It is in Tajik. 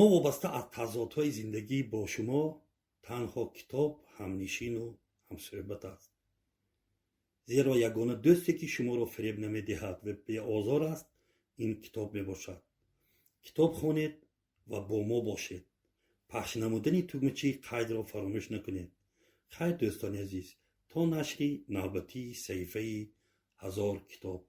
Новобаста аз тазодҳои зиндагӣ бо шумо танҳо китоб ҳамнишину ҳамсӯҳбат аст, зеро ягона дӯсте, ки шуморо фиреб намедиҳад ва беозор аст, ин китоб мебошад. Китоб хонед ва бо мо бошед. Пахш намудани тугмачаи қайдро фаромӯш накунед. Хайр, дӯстони азиз, то нашри навбатии саҳифаи «Ҳазор китоб».